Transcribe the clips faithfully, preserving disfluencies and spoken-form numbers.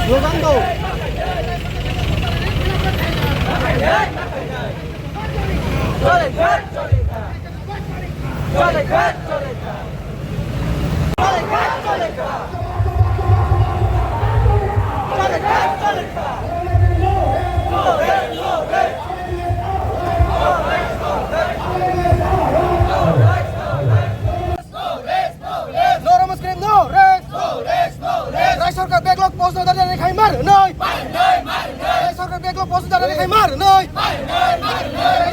No rest, no rest, no rest, no rest. Rai Sarkar backlog post no dare khai mar noi. Rai Sarkar backlog post no dare khai mar noi. Rai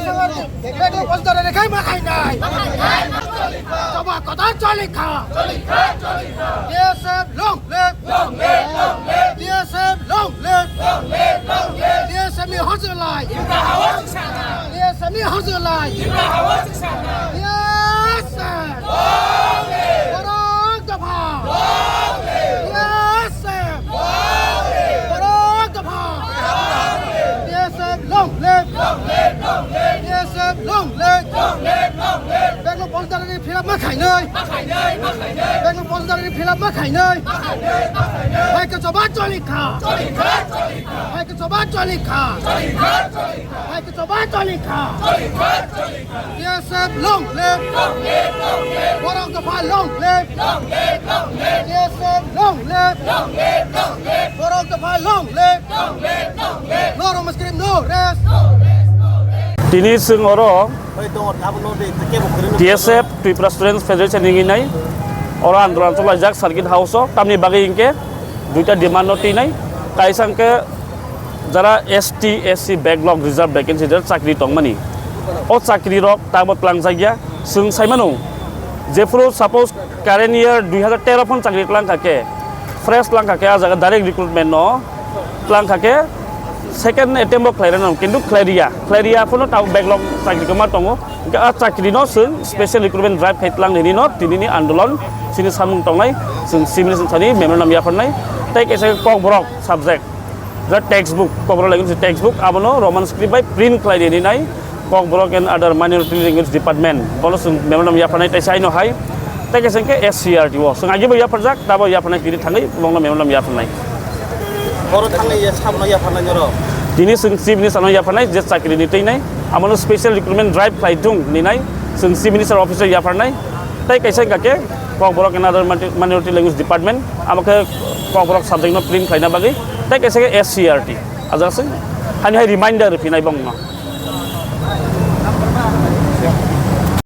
Sarkar backlog post no dare khai mar khai nai. Choba kotor choli kha. B S F long live. Long live, long live. B S F long live. Long live, long live. B S F ni hojolai. Tipra hawa siksa. B S F ni hojolai. Tipra hawa siksa. B S F. Long live. Borok dopha. Long live. B S F. Long live. Borok dopha. Long live. B S F long live. Long live, long live. B S F long live. Long live, long live. Backlog post no dare fill up ma khainai. Ma khainai, ma khainai. Backlog post no dare fill up ma khainai. Ma khainai, ma khainai. Hai ke choba choli kha. Choli kha, choli kha. Hai ke choba choli kha. Choli kha, choli kha. Hai ke choba choli kha. Choli kha, choli kha. B S F long live. Long live, long live. Borok dopha long live. Long live, long live. B S F long live. Long live, long live. Borok dopha long live. Long live, long live. No rest, no rest. Tini chwng oro T S F, Tripura Students Federation ni hinwi nai. Oro andolon chwlaijak Circuit House o, tamni bagwi hinkhe duita demand no twinai. Kaisa hinkhe jara S T, S C backlog reserve vacancy der chakri tongmani. O chakri rok tabo twlangjakya, chwng saimano. Jephuru suppose current year dui hazar tero phon chakri twlangkha khe, fresh twlangkha khe, a jaga direct recruitment no twlangkha khe, second attempt bo khlairano, kintu khlairiya, khlairiya phano tabuk backlog chakri kwma tongo. Hinkhe a chakri no chwng special recruitment drive khai twlang nini no tinini andolon chini samung tongnai, chwng Chief Minister thani memorandum yapharnai, tei kaisa Kokborok subject, the textbook, Kokborok language textbook, abono Roman script bai print khlai nini nai, Kokborok and other minority language department, bono chwng memorandum yapharnai, tei saino hai, tei kaisa hinkhe S C R T o chwng agi bo yapharjak, tabo yapharnai tini thangwi bongno memorandum yapharnai. Oro thangwi ya sabno yapharnai noro? Tini chwng Chief Minister no yapharnai, je chakri ni twinai, abono special recruitment drive khlai thung hinwi nai, chwng Chief Minister office o yapharnai, tei kaisa hinkhe Kokborok and other minority language department, amo khe Kokborok subject no print khlaina bagwi, tei kaisa khe S C R T, ajak se hani hai reminder rwphinai bongno.